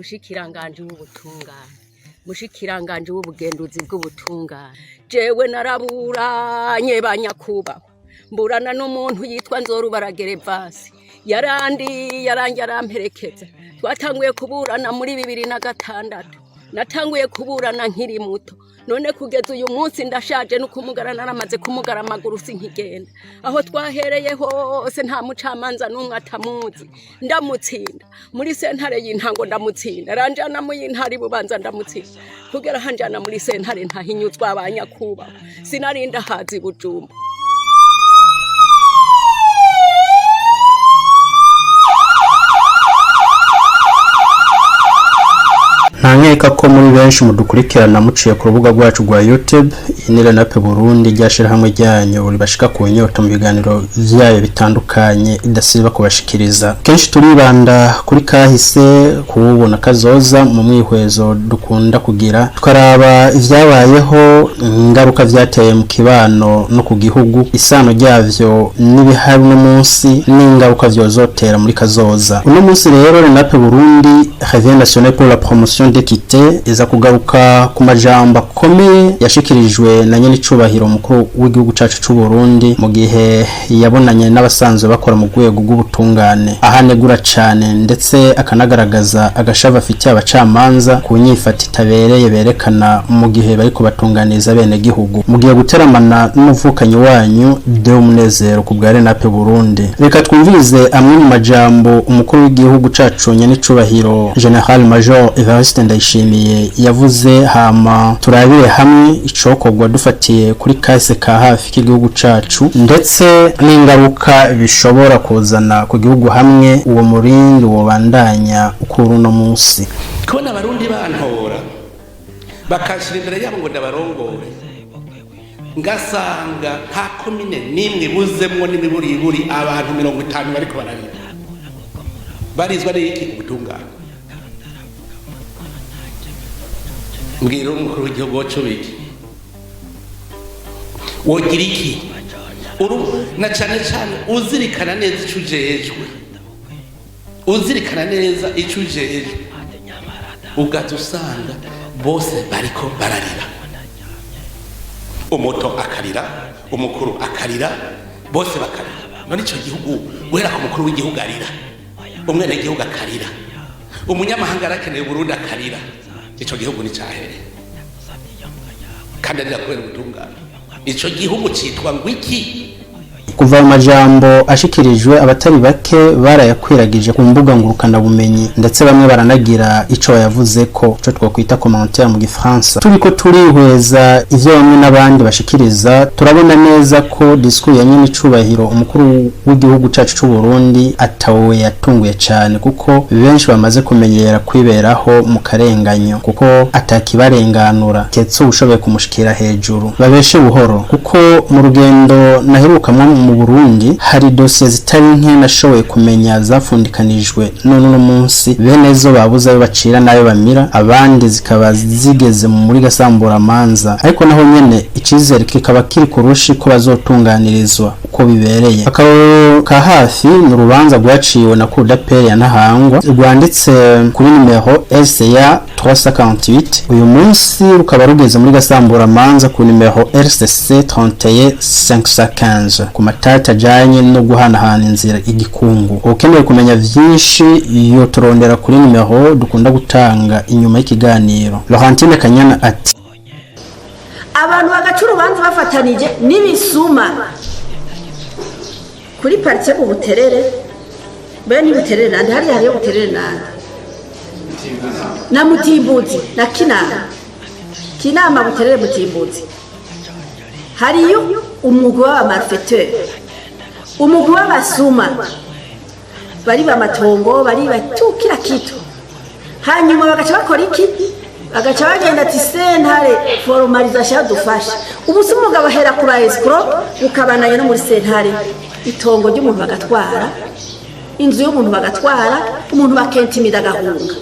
Mushikiranganje w'ubutungane, mushikiranganje w'ubugenduzi bw'ubutungane, jewe naraburanye banyakubahwa, mburana n'umuntu yitwa Nzorubara Gerevasi. Yarandi yaranjye aramperekeza. Twatanguye kuburana muri 2006. Natanguye kuburana nkiri muto, none kugeza uyu munsi ndashaje no kumugara, naramaze kumugara amaguru sinkigenda. Aho twahereye hose nta mucamanza n'umwe atamuzi. Ndamutsinda muri sentare y'intango, ndamutsinda, ranjana mu y'intara ibubanza, ndamutsinda, kugera hanjana muri sentare ntahinyuzwa. Abanyakubahwa, sinarinda hazi Bujumba. Nta nkeka ko muri benshi mudukurikirana muciye ku rubuga rwacu rwa YouTube. Iyi ni Renape Burundi, ryashirahamwe ryanyu ribashika ku nyota mu biganiro vyayo bitandukanye idasiba kubashikiriza. Kenshi turibanda kuri kahise, kuwubona kazoza mu mwihwezo dukunda kugira, tukaraba ivyabayeho, ingaruka vyateye mu kibano no ku gihugu, isano ryavyo n'ibihari uno munsi n'ingaruka vyozotera muri kazoza. Uno munsi rero Renape Burundi, Revue Nationale pour la Promotion d'Équité, iza kugaruka ku majambo akomeye yashikirijwe na nyenicubahiro mukuru w'igihugu cacu c'u Burundi mu gihe yabonanye n'abasanzwe bakora mu rwego rw'ubutungane, ahanegura cane ndetse akanagaragaza agashavu afitiye abacamanza ku nyifato itabereye berekana mu gihe bariko batunganiza bene gihugu. Mugiye guteramana n'umuvukanyi wanyu Deo Munezero ku bwa Renape Burundi. Reka twumvirize amwe mu majambo umukuru w'igihugu cacu nyenicubahiro General Major Evariste Ndayishimiye yavuze, hama turabire hamwe icokorwa dufatiye kuri kahise ka hafi k'igihugu cacu ndetse n'ingaruka bishobora kuzana ku gihugu hamwe uwo murindi wobandanya ukura uno munsi. Kubona Abarundi bantora bakashyira imbere yabo ngo ndabarongore, ngasanga nta komine n'imwe ibuzemwo n'imiburiburi abantu 50 bariko bararira, barizwa n'iki? Ubutungane. Mbwira umukuru w'igihugu wacu biki wogira iki? Na cane cane uzirikana neza ico ujejwe, uzirikana neza ico ujejwe, ugaza usanga bose bariko bararira, umuto akarira, umukuru akarira, bose bakarira. None ico gihugu, guhera ku mukuru w'igihugu arira, umwenegihugu akarira, umunyamahanga arakeneye Burundi akarira, ico gihugu ni cahere? Kandi arira kubera ubutungane, ico gihugu citwa ngo iki? Kuva mu majambo ashikirijwe, abatari bake barayakwiragije ku mbuga ngurukanabumenyi, ndetse bamwe baranagira ico bayavuze ko, ico twokwita commentaire mu gifaransa. Turiko turihweza ivyo bamwe n'abandi bashikiriza, turabona neza ko discours ya nyenicubahiro umukuru w'igihugu cacu c'u Burundi atawe yatunguye cane, kuko benshi bamaze kumenyera kwiberaho mu karenganyo, kuko atakibarenganura keretse uwushoboye kumushikira hejuru. Babeshe buhoro, kuko mu rugendo naherukamwo mu Burundi hari dosiye zitari nke nashoboye kumenya zafundikanijwe none uno munsi bene zo babuze ayo bacira n'ayo bamira, abandi zikaba zigeze muri gasamburamanza, ariko naho nyene icizere kikaba kiri ku rushi ko bazotunganirizwa uko bibereye. Akarorero ka hafi ni urubanza rwaciwe na Cour d'appel ya Ntahangwa rwanditse kuri nimero SCA 358, uyu munsi rukaba rugeze muri gasamburamanza ku nimero RCC 31 515 ku matati ajanye no guhanahana inzira igikungu. Ukeneye kumenya vyinshi yoturondera kuri nimero dukunda gutanga inyuma y'ikiganiro. Laurentine Kanyana ati: Abantu bagaca urubanza bafatanije n'ibisuma kuri parike mu Buterere, bene Buterere nande hariya hariyo Buterere nande na Mutimbuzi na Kinama, Kinama, Buterere, Mutimbuzi, hariyo umugwi w'aba malfaiteurs, umugwi w'abasuma bari bamatongo, bari batu kila kitu. Hanyuma bagaca bakora iki? Bagaca bagenda ati: "Sentare, formalisation dufashe." Ubu se umugabo ahera ku ba escrocs, bukabanaye no muri sentare, itongo ry'umuntu bagatwara, inzu y'umuntu bagatwara, umuntu bakentimida agahunga.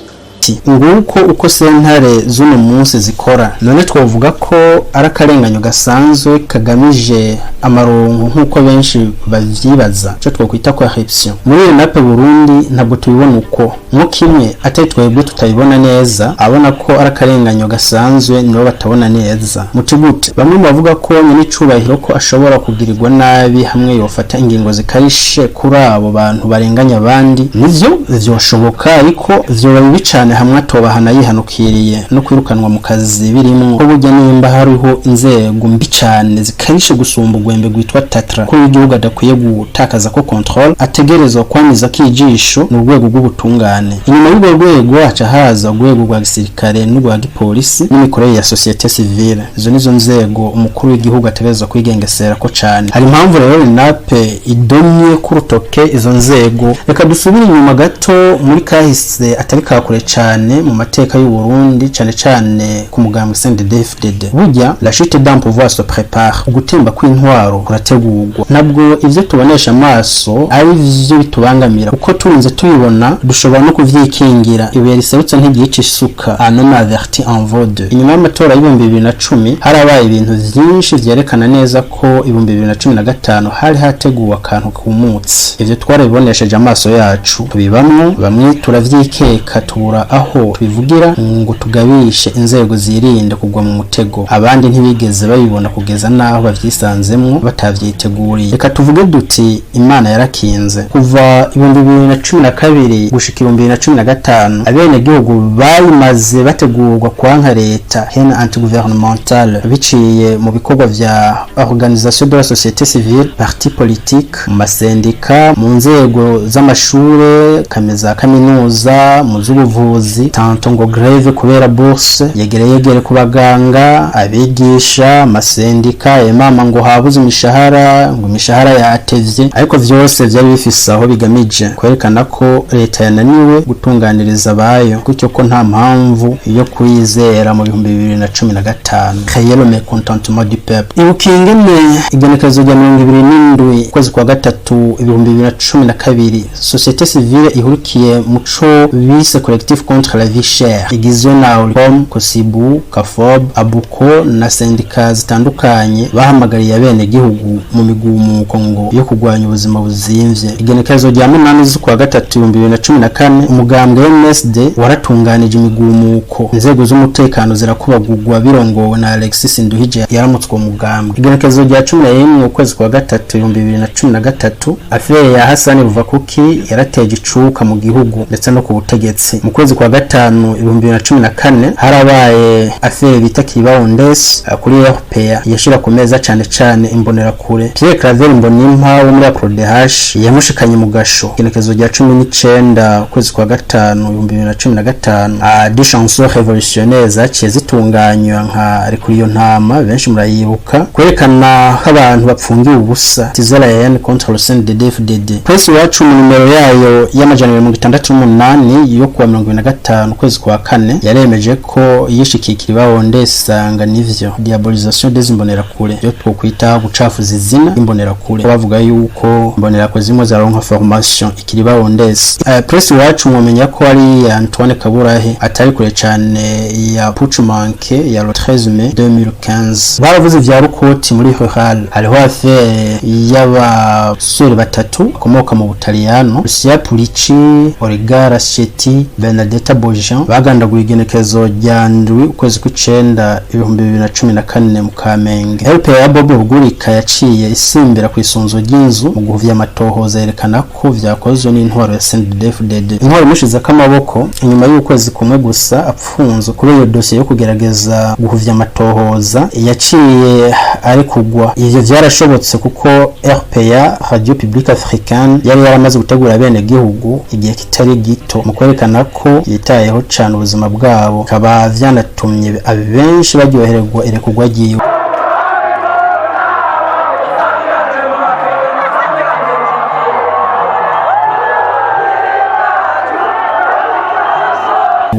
Giti nguko uko sentare z'uno munsi zikora. None twovuga ko ari akarenganyo gasanzwe kagamije amarongo nk'uko benshi bavyibaza, ico twokwita corruption? Muri Renape Burundi ntabwo tubibona uko. Nko kimwe atari twebwe tutabibona neza, abona ko ari akarenganyo gasanzwe nibo batabona neza. Muti gute? Bamwe mu bavuga ko nyenicubahiro ko ashobora kugirirwa nabi hamwe yofata ingingo zikarishe kuri abo bantu barenganya abandi, nivyo vyoshoboka, ariko vyoba bibi cane hamwe atobahana yihanukiriye, no kwirukanwa mu kazi birimwo, ko burya nimba hariho inzego mbi cane zikarishe gusumba urwembe rwitwa tatra ko igihugu adakwiye gutakaza ko contrôle, ategerezwa kwamiza kijisho mu rwego rw'ubutungane. Inyuma y'urwo rwego haca haza urwego rwa gisirikare n'urwa gipolisi n'imikorere ya société civile. Izo nizo nzego umukuru w'igihugu ategerezwa kwigengesera ko cane. Hari impamvu rero Renape idomye ku rutoke izo nzego. Reka dusubire inyuma gato muri kahise atari kakure cane mu mateka y'u Burundi, cane cane ku mugambwe CNDD-FDD. Burya la chute d'un pouvoir se prépare, ugutemba kw'intwaro kurategurwa. Ntabwo ivyo tubonesha amaso ari vyo bitubangamira, kuko turinze tubibona dushobora no kuvyikingira. Ibuye riserutse ntiryica isuka, un homme averti en vaut deux. Inyuma y'amatora y'2010 harabaye ibintu vyinshi vyerekana neza ko 2015 hari hateguwe akantu kumutse. Ivyo twarabibonesheje amaso yacu, tubibamwo bamwe, turavyikeka, tubura aho tubivugira ngo tugabishe inzego zirinde kugwa mu mutego. Abandi ntibigeze babibona kugeza naho bavyisanzemwo batavyiteguriye. Reka tuvuge duti Imana yarakinze. Kuva 2012 gushika 2015, abenegihugu bayimaze bategurwa kwanka leta, haine antigouvernementale, biciye mu bikorwa vya organisation de la société civile, parti politique, mu masendika, mu nzego z'amashure kameza kaminuza, mu z'ubuvuzi, tantôt ngo grève kubera bourse, yegere yegere ku baganga, abigisha, amasendika emama ngo habuze imishahara, ngo imishahara yatevye. Ariko vyose vyari bifise aho bigamije kwerekana ko leta yananiwe gutunganiriza abayo, gutyo ko nta mpamvu yo kuyizera mu 2015, créer le mécontentement du peuple. Ibuka ingene igenekerezo rya 27 ukwezi kwa gatatu 2012, société civile ihurikiye muco bise Collectif contre la vie chère, igizwe na Olicom, Kosibu, Kafob, Abuko na sendika zitandukanye, bahamagariye abenegihugu mu migumuko ngo yo kurwanya ubuzima buzimvye. Igenekerezo rya 8 z'ukwa gatatu 2014, umugambwe MSD waratunganije imigumuko, inzego z'umutekano zirakubagurwa, birongowe na Alexis Nduhije yaramutswe uwo mugambwe. Igenekerezo rya 11 ukwezi kwa gatatu 2013, affaire ya Hasani Ruvakuki yarateje icuka mu gihugu ndetse no ku butegetsi. Mu kwezi kwa gatanu 2014 harabaye affaire bita Kibawondes kuri RPA, yashira ku meza cane cane Imbonerakure. Pierre Claver Mbonimpa wo muri APRODH yamushikanye mu gasho. Igenekerezo rya 19 ukwezi kwa gatanu 2015, des chansons révolutionnaires zaciye zitunganywa nka Rekuriyo Ntama, benshi murayibuka, kwerekana ko abantu bapfungiwe ubusa, attiser la haine contre le CNDD-FDD. Presse Iwacu mu nimero yayo y'268 yo kuwa 25 ukwezi kwa kane yaremeje ko yishikikira ibawonde isanga nivyo, diabolisation des Imbonerakure, yo twokwita gucafuza izina Imbonerakure. Bavuga yuko Imbonerakure zimwe zaronka formation ikiri bawondese. Presse Iwacu mwomenya ko ari Antoine Kaburahe atari kure cane ya putsch manqué ya le 13 mai 2015. Baravuze vya rukoti muri rural. Hariho affaire y'abasore batatu bakomoka mu Butaliyano, Lucia Pulici, Olga Raschetti, Bernadetta Bojan, bagandaguye igenekerezo rya 7 ukwezi kw'icenda 2014 mu Kamenge. RPA ya Bob Rugurika yaciye isimbira ku isunzo ry'inzu mu guhuvya amatohoza, yerekana ko vyakozwe n'intwaro ya CNDD-FDD. Intwaro imushizeko amaboko inyuma y'ukwezi kumwe gusa apfunzwe kuri iyo dosiye yo kugerageza guhuvya amatohoza, yaciye ari kugwa. Ivyo vyarashobotse kuko RPA, Radio Publique Africaine, yari yaramaze gutegura bene gihugu igihe kitari gito mu kwerekana ko yitayeho cane ubuzima bwabo, bikaba vyanatumye abenshi baryohererwa irekurwa ryiwe.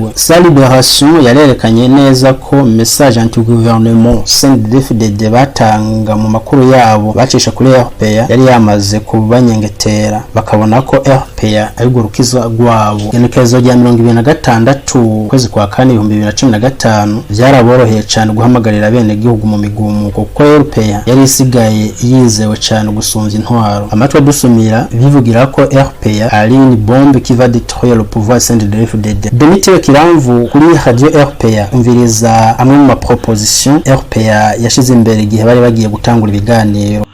Yiwe sa libération yarerekanye neza ko message anti-gouvernement CNDD-FDD batanga mu makuru yabo bacisha kuri RPA yari yamaze kubanyengetera, bakabona ko RPA ari urukiza rwabo. Igenekerezo rya 26 ukwezi kwa kane 2015 vyaraboroheye cane guhamagarira abenegihugu mu migumuko, kuko RPA yari isigaye yizewe cane gusumvya intwaro. Amatwi adusumira bivugira ko RPA ari une bombe qui va détruire le pouvoir CNDD-FDD. Domitille Kiramvu kuri radio RPA, umviriza amwe mu ma proposition RPA yashize imbere igihe bari bagiye gutangura ibiganiro.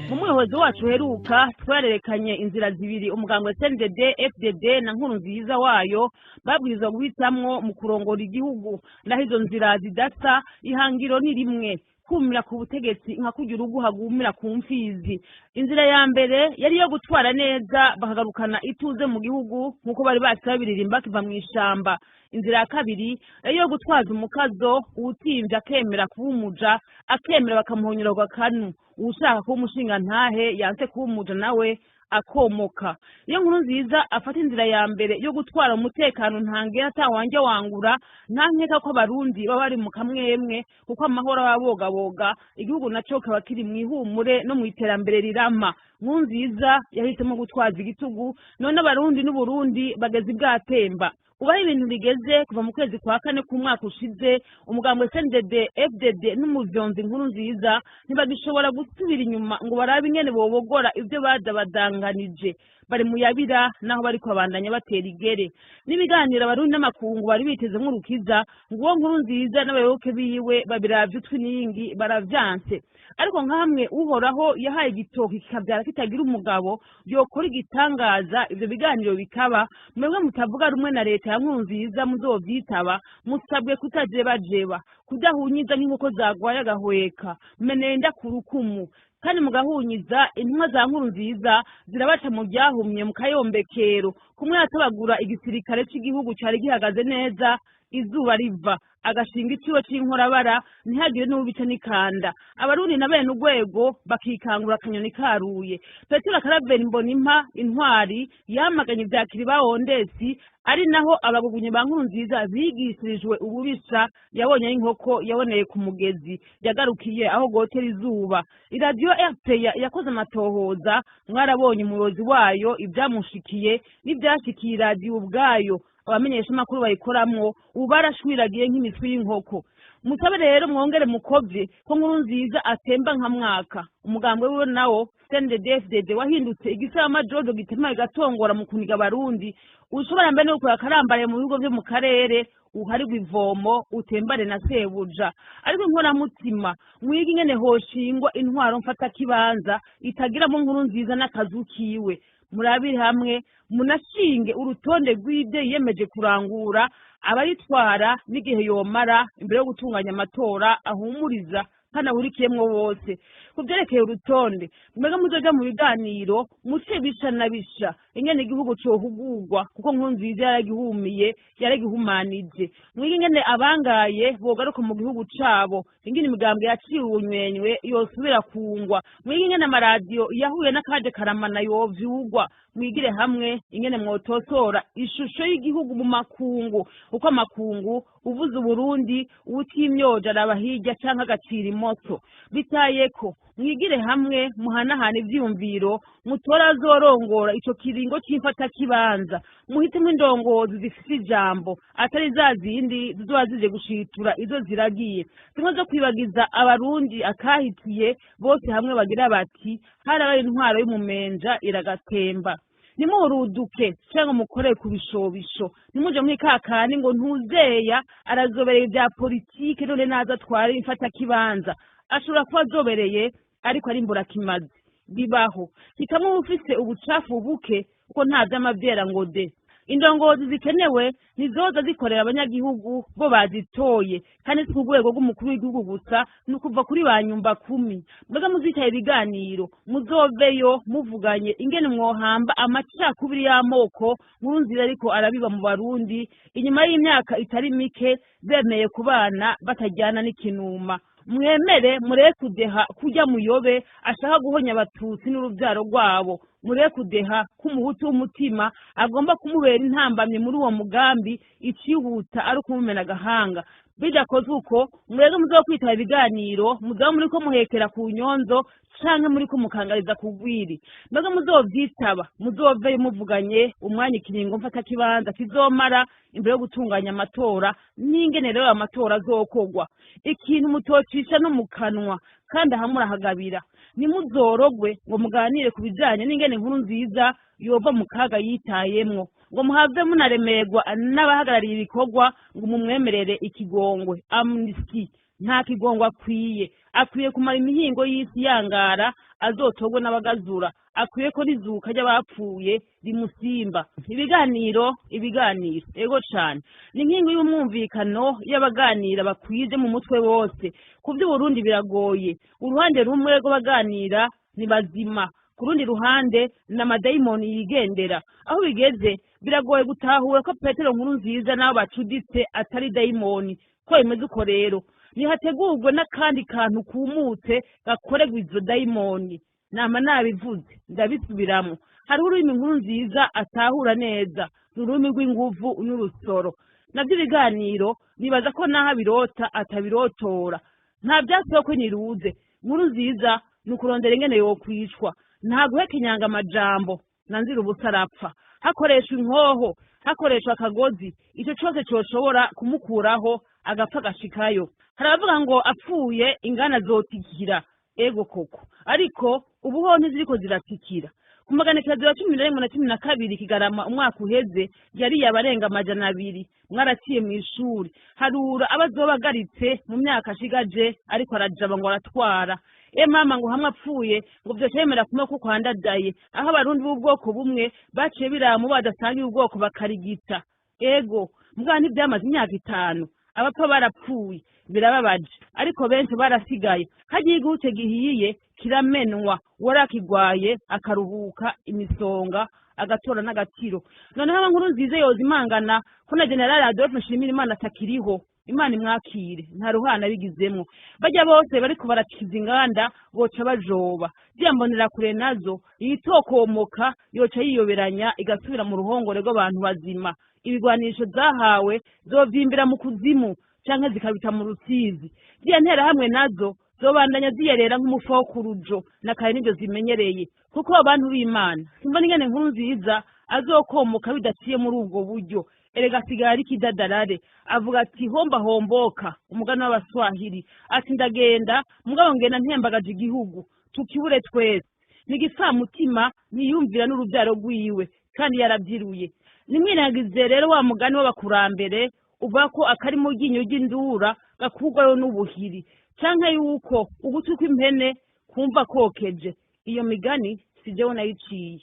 Mu muyobozi wacu uheruka twarerekanye inzira zibiri umugambwe CNDD FDD na Nkurunziza wayo babwirizwa guhitamwo mu kurongora igihugu. Naho izo nzira zidasa, ihangiro ni rimwe: kumira ku butegetsi nka kurya urugo hagumira ku mfizi. Inzira ya mbere yari iyo gutwara neza, bakagarukana ituze mu gihugu nk'uko bari basi babiririmba bakiva mu ishamba. Inzira ya kabiri yari iyo gutwaza umukazo, uwutimvye akemera kuba umuja, akemera bakamuhonyora ku gakanu, uwushaka kuba umushingantahe yanse kuba umuja nawe akomoka. Iyo Nkurunziza afata inzira ya mbere yo gutwara umutekano ntangera atawanje wangura, nta nkeka ko Abarundi baba bari mu kamwemwe, kuko amahoro aba abogaboga, igihugu naco kaba kiri mu ihumure no mu iterambere rirama. Nkurunziza yahisemo gutwaza igitugu, none Abarundi n'Uburundi bageze ibwatemba. Ubaho ibintu bigeze kuva mu kwezi kwa kane k'umwaka ushize, umugambwe CNDD FDD n'umuvyonzi Nkurunziza ntibagishobora gusubira inyuma ngo barabe ingene bobogora ivyo badabadanganije. Bari muyabira naho bariko babandanya batera igere n'ibiganiro Abarundi n'amakungu bari biteze nk'urukiza. Ngo uwo Nkurunziza n'abayoboke biwe babiravye utwi n'iyingi, baravyanse. Ariko nkamwe Uhoraho yahaye igitoki kikavyara kitagira umugabo, yokora igitangaza ivyo biganiro bikaba. Mwebwe mutavuga rumwe na leta ya Nkurunziza muzovyitaba, musabwe kutajebajeba, kudahunyiza nk'inkoko zagwaye agahweka menenda ku rukumu, kandi mugahunyiza intumwa za Nkurunziza zirabaca mu ryahumye mu kayombekero. Kumwe yatabagura igisirikare c'igihugu cari gihagaze neza izuba riva, agashinga iciwe c'inkorabara, ntihagire n'ubica n'ikanda. Abarundi na bene urwego bakikangura akanyoni karuye. Petero Karaveri Mbonimpa, intwari yamaganye ivya Kiribawondesi, ari naho abagugunyi ba Nkurunziza bigishirijwe ububisha, yabonye aho inkoko yaboneye ku mugezi yagarukiye aho gotera izuba. Iradiyo RPA yakoze amatohoza, mwarabonye umuyobozi wayo ibyamushikiye n'ibyashikiye iradiyo ubwayo. Abamenyeshamakuru bayikoramwo ubu barashwiragiye nk'imitwi y'inkoko. Musabe rero mwongere mukovye ko Nkurunziza atemba nka mwaka. Umugambwe wiwe nawo CNDD-FDD wahindutse igisamajojo gitema igatongora mu kuniga Abarundi. Ushobora mbere no gukora akarambaraye mu bihugu vyo mu karere, uharirwa ivomo utembane na sebuja. Ariko inkoramutima, mwige ingene hoshingwa intwaro mfatakibanza itagiramo Nkurunziza n'akazu kiwe. Murabire hamwe munashinge urutonde rw'ibyo yiyemeje kurangura, abayitwara n'igihe yomara, imbere yo gutunganya amatora ahumuriza kandi ahurikiyemwo bose. Ku vyerekeye urutonde, mwebwe muzoja mu biganiro muce bisha na bisha ingene igihugu cohugurwa, kuko Nkurunziza yaragihumiye, yaragihumanije. Mwige ingene abangaye bogaruka mu gihugu cabo, ingene imigambwe yaciwe ubunywenywe yosubira kungwa. Mwige ingene amaradiyo yahuye n'akaje karamana yovyugwa. Mwigire hamwe ingene mwotosora ishusho y'igihugu mu makungu, uko amakungu uvuze Uburundi uwutimyoja araba hirya canke agacira imoso. Bitayeko mwigire hamwe, muhanahana ivyiyumviro, mutore azorongora ico kiringo c'imfatakibanza, muhitemwo indongozi zifise ijambo, atari za zindi zizoba zije gushitura izo ziragiye, zimwe zo kwibagiza Abarundi akahitiye. Bose hamwe bagira bati: "Harabaye intwaro y'umumenja iragatemba." Nimuruduke cyangwa mukore ku bishobisho, nimuje muri kakandi ngo ntuzeya arazobereye ibya politike, none naza atware imfatakibanza. Ashobora kuba azobereye ariko ari imburakimazi, bibaho. Hitamwo ufise ubucafu buke, kuko nta vy'amavyera ngo de. Indongozi zikenewe nizoza zikorera abanyagihugu bo bazitoye, kandi si ku rwego rw'umukuru w'igihugu gusa, ni ukuva kuri ba nyumba kumi. Mbega muzitaye ibiganiro, muzoveyo muvuganye ingene mwohamba amacakubiri y'amoko Nkurunziza ariko arabiba mu Barundi inyuma y'imyaka itari mike bemeye kubana batajyana n'ikinuma. Mwemere mureke kudeha kurya muyobe ashaka guhonya Abatutsi n'uruvyaro rwabo. Mureke kudeha k'umuhutu w'umutima agomba kumubera intambamyi muri uwo mugambi. Icihuta ari ukumumena agahanga. Bidakozwe uko, murege muzoba kwitaba ibiganiro, muzaba muriko muhekera ku nyonzo canke muriko mukangariza ku rwiri. Mbega muzovyitaba, muzoveyo muvuganye umwanya ikiringo mfatakibanza kizomara imbere yo gutunganya amatora, n'ingene rero amatora azokorwa. Ikintu mutocisha no mu kanwa, kandi aha murahagabira, ntimuzorogwe ngo muganire ku bijanye n'ingene inkuru nziza yova mu kaga yitayemwo, ngo muhave munaremerwa n'abahagarariye ibikorwa ngo mumwemerere ikigongwe, amnistie. Nta kigongwe akwiye. Akwiye kumara imihingo y'isi yangara, azotogwe n'abagazura. Akwiye ko n'izuka ry'abapfuye rimusimba. Ibiganiro, ibiganiro, ego cane, ni inkingi y'umwumvikano y'abaganira bakwije mu mutwe wose. Ku by'Uburundi biragoye. Uruhande rumwe rw'abaganira ni bazima, ku rundi ruhande ni amadayimoni yigendera. Aho bigeze biragoye gutahura ko Petero Nkuru Nziza n'abo bacuditse atari dayimoni. Ko bimeze uko rero, ntihategurwe n'akandi kantu kumutse gakorerwa izo dayimoni. Nama nabivuze, ndabisubiramo: hariho ururimi Nkuru Nziza atahura neza, ni ururimi rw'inguvu n'urusoro. Nabyo ibiganiro, nibaza ko n'aho abirota atabirotora. Nta byasokwe niruze. Nkuru Nziza ni ukurondera ingene yokwicwa. Nta guhekenyanga amajambo nanzira ubusa, arapfa hakoreshwa inkoho, hakoreshwa akagozi, ico cose coshobora kumukuraho agapfa agashikayo. Hari abavuga ngo apfuye ingana zotikira. Ego koko, ariko ubu ho ntiziriko ziratikira. Ku maganekerezo ya 11 na 12 Kigarama umwaka uheze, yariye abarenga 200. Mwaraciye mu ishuri, harura abazoba agaritse mu myaka ashigaje ariko arajaba ngo aratwara. E mama, ngo hamwe apfuye ngo vyoca yemera kumwe ko kwandadaye, aho abarundi b'ubwoko bumwe baciye biramu badasangiye ubwoko bakarigita. Ego, mbwa ntivyamaze imyaka 5. Abapfa barapfuye, birababaje, ariko benshi barasigaye. Hagiye igihute gihiye kiramenwa, uwarakigwaye akaruhuka imisonga, agatora n'agatiro. Noneho Nkuru Nziza yoza imangana ko na General Adolphe Nshimirimana atakiriho, Imana imwakire, nta ruhana bigizemwo. Bajya bose bariko barakiza inganda boca bajoba ziriya mbonerakure, nazo yitokomoka yoca yiyoberanya igasubira mu ruhongore rw'abantu bazima. Ibigwanisho zahawe zovyimbira mu kuzimu canke zikabita mu Rusizi. Ziriya nterahamwe nazo zobandanya ziyerera nk'umufa wo ku rujo, na kare nivyo zimenyereye. Kuko abantu b'Imana, simbona ingene Nkuru Nziza azokomoka bidaciye muri ubwo buryo. Erega asigaye ari kidadarare, avuga ati homba homboka, umugani w'Abaswahili, ati ndagenda mugabo ngenda ntembagaje igihugu tukibure twese. Ni igipfamutima, ntiyumvira n'urubyaro rwiwe kandi yaravyiruye. Nimwiragize rero wa mugani w'abakurambere uvuga ko akari mu ryinyo ry'indura gakurwayo n'ubuhiri, canke yuko ugutwi kw'impene kumva kokeje. Iyo migani si jewe nayiciye.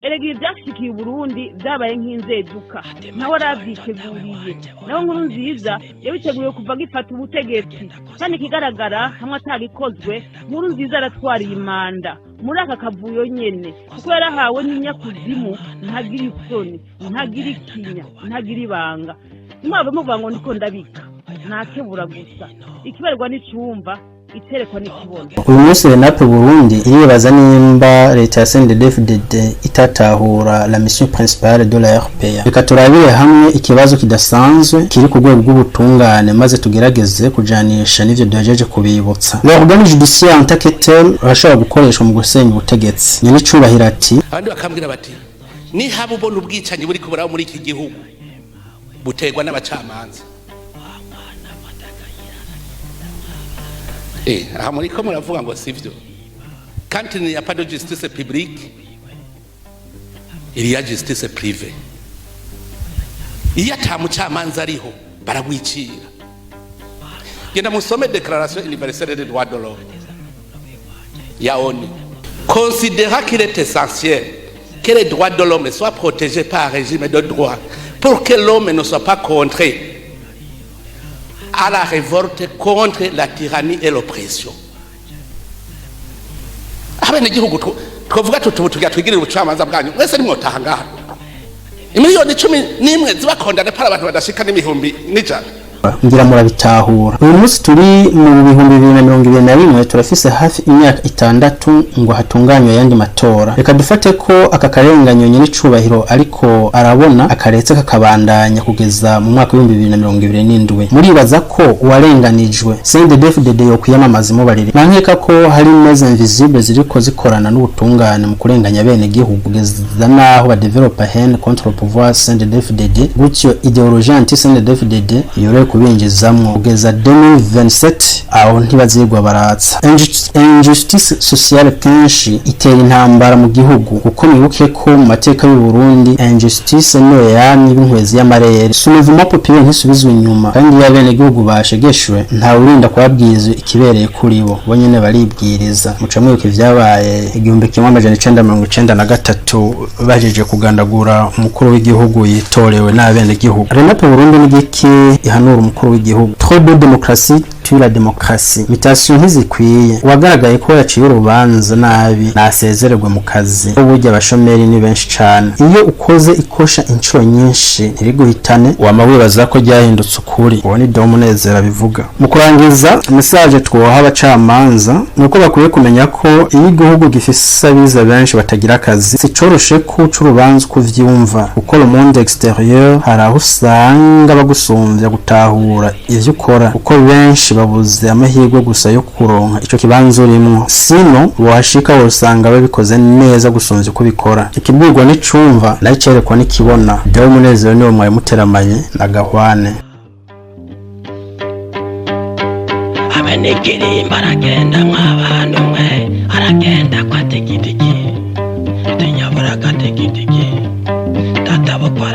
Erega ibi byashikiye Uburundi byabaye nk'inzeduka, nawe arabyiteguriye. Nawe Nkuru Nziza yabiteguye kuva agifata ubutegetsi. Kandi ikigaragara, hamwe atagikozwe, Nkuru Nziza aratwariye imanda muri aka kavuyo nyene, kuko yarahawe n'inyakuzimu. Ntagira isoni, ntagira ikinya, ntagira ibanga. Ntimwave muvuga ngo ndiko ndabika, ntakebura gusa. Ikibarwa n'icumba, iterekwa n'ikibona. Uyu munsi Renape Burundi iribaza nimba leta ya CNDD-FDD itatahura la mission principale de la RPA. Reka turabire hamwe ikibazo kidasanzwe kiri ku rwego rw'ubutungane, maze tugerageze kujanisha n'ivyo duhejeje kubibutsa. L'organe judiciaire en tant que tel urashobora gukoreshwa mu gusenya ubutegetsi. Nyenicubahiro ati: Abandi bakambwira bati nihaba ubona ubwicanyi buri kuburaho muri iki gihugu buterwa n'abacamanza. Aha muriko muravuga ngo sivyo. Quand il n'y a pas de justice publique, il y a justice privée. Iyo ata mucamanza ariho, baragwicira. Genda musome Déclaration universelle des droits de l'homme ya ONU. Considérant qu'il est essentiel que les droits de l'homme soient protégés par un régime de droit pour que l'homme ne soit pas contraint à la révolte contre la tyrannie et l'oppression. Abenegihugu twovuga tuti ubu tugira twigirire ubucamanza bwanyu mwese, nimwotaha ngaha imiliyoni 11 zibakondane, para abantu badashika n'ibihumbi 100. Ngira murabitahura. Uyu munsi turi mu 2021, turafise hafi imyaka 6 ngo hatunganywe ayandi matora. Reka dufate ko aka karenganyo nyene icubahiro ariko arabona akaretse kakabandanya kugeza mu mwaka w'2027. Muribaza ko uwarenganijwe CNDD-FDD yo kwiyamamaza imubarire? Nankeka ko hari mains invisibles ziriko zikorana n'ubutungane mu kurenganya bene gihugu, kugeza naho badevelopa haine contre le pouvoir CNDD-FDD, gutyo idéologie anti CNDD-FDD yoroye kubinjizamwo kugeza 2027. Aho ntibazigwa baratsa. Injustice sociale kenshi itera intambara mu gihugu, kuko mwibuke ko mu mateka y'u Burundi injustice niyo yamye ibinkwezi y'amarere. Soulèvement populaire ntisubizwa inyuma, kandi iyo abenegihugu bashegeshwe nta urinda kubabwiza ikibereye kuri bo, bo nyene baribwiriza. Muca mwibuka ivyabaye 1993, bajeje kugandagura umukuru w'igihugu yitorewe n'abenegihugu. Renape Burundi n'igiki ihanura umukuru w'igihugu? Trop de démocratie tue la démocratie. Mutation ntizikwiye. Uwagaragaye ko yaciye urubanza nabi nasezererwe mu kazi. Burya abashomeri ni benshi cane. Iyo ukoze ikosha inshuro nyinshi ntiriguhitane, wama wibaza ko ryahindutse ukuri. Uwo ni Dom Munezero abivuga. Mu kurangiza, message twoha abacamanza ni uko bakwiye kumenya ko iyo igihugu gifise abize benshi batagira akazi, si coroshe ko uca urubanza uko uvyumva, kuko le monde extérieur hari aho usanga bagusumvya gutahura ivyo ukora, kuko benshi babuze amahirwe gusa yo kuronka ico kibanza urimwo. Sino washika wosanga babikoze neza gusumvya uko bikora. Ikibwirwa n'icumva, nayo icerekwa n'ikibona. Deo Munezero niwe mwari muteramanye na Gahwane. Abenegirimba aragenda mw'abantu mwe, aragenda kwa tigitigi tinyabura katigitigi databukwa.